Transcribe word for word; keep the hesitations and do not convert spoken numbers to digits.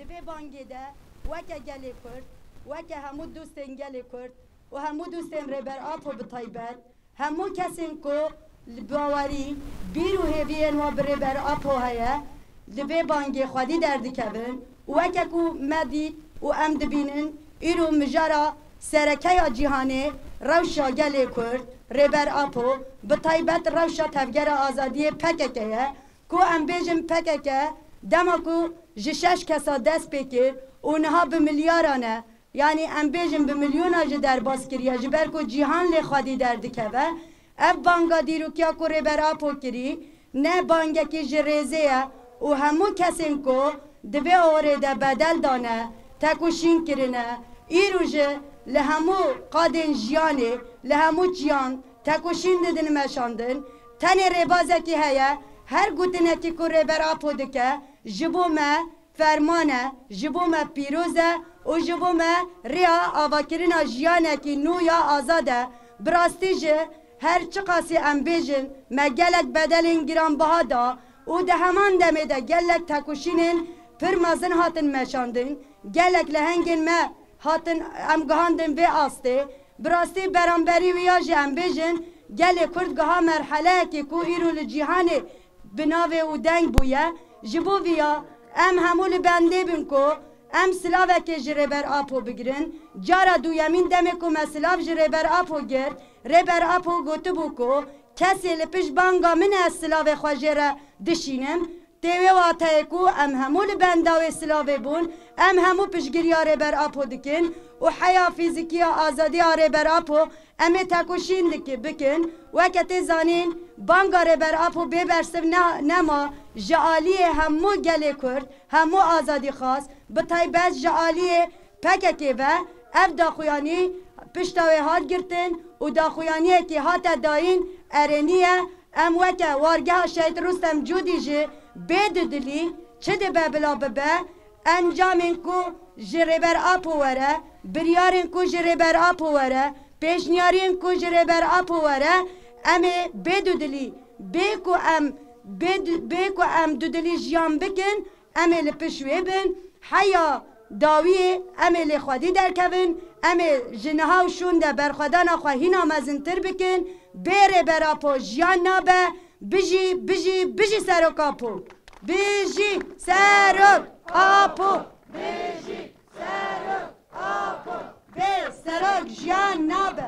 Di vê bangê de weke gelê Kurd, weke hemû dostên gelê Kurd û hemû dostên Rêber Apo bi taybet, hemû kesên ku li bawerî, bîr û hêviyên wan bi Rêber Apo heye, li vê bangê xwedî derdikevin û weke ku me dît û em dibînin, îro mijara sereke ya cîhanê rewşa gelê Kurd, Rêber Apo, bi taybet rewşa Tevgera Azadiyê P K K ye, ku em bêjin P K K dema ku ji şeş kesa dest pê kir û niha bi milyaran e, yanî em bêjin bi milyona ji derbas kiriye, ji ber ku cîhan lê xwedî derdikeve. Ev banga dîrokiya ku Rêber Apo kirî, ne bangekî ji rêzê ye û hemû kesên ku di vê orê de bedel dane, tekoşîn kirine, îro jî li hemû qadên jiyanê, li hemû çiyan tekoşîn didin meşandin. Tenê rêbazekî heye, her gotinekî ku Rêber Apo dike, ji bo me ferman e, ji bo me pîroz e û ji bo me rêya avakirina jiyanekî nû ya azad e. Bi rastî jî her çiqasî em bêjin, me gelek bedelên giranbiha da û di heman demê de gelek tekoşînên pir mezin hatin meşandin. Gelek lehengên me hatin, em gihandin vê astê. Bi rastî beramberî wî ya jî em bêjin, gelê Kurd giha merheleyekê ku îro li cîhanê bi navê û deng bûye. Ji bo vî ya em hemû li bendê bin ku em silavekê ji Rêber Apo bigirin. Cara duyemîn demê ku me silav ji Rêber Apo girt, Rêber Apo gotibû ku kesê li pişt banga min e, ez silavê xwe jê re dişînim. Tê wê wateyê ku em hemû li benda wê silavê bûn, em hemû piştgiriya Rêber Apo dikin û heya fîzîkî ya azadiya Rêber Apo em ê tekoşîn diki-, bikin. Weke tê zanîn, banga Rêber Apo bê bersiv ne-, nema ji aliyê hemû gelê Kurd, hemû azadîxwaz, bi taybet ji aliyê P K K ve ev daxuyanî pişta wê hat girtin û daxuyaniyekî hate dayîn erênî ye. Em weke wargeha Şehîd Rustem Cûdî jî bê dudilî çi dibe bila bibe, encamên ku ji Rêber Apo were, biryarên ku ji Rêber Apo were, pêşniyariyên ku ji Rêber Apo were, em ê bê dudilî, bê ku em, bê du-, bê ku em dudilî jiyan bikin, em ê li pişt wê bin. Heya dawiyê em ê lê xwedî derkevin, em ê ji niha û şûn de berxwedana xwe hîna mezintir bikin. Bê Rêber Apo jiyan nabe. Bijî, bijî, bijî Serok Apo! Bijî Serok Apo! Bijî Serok Apo! Bê Serok jiyan nabe.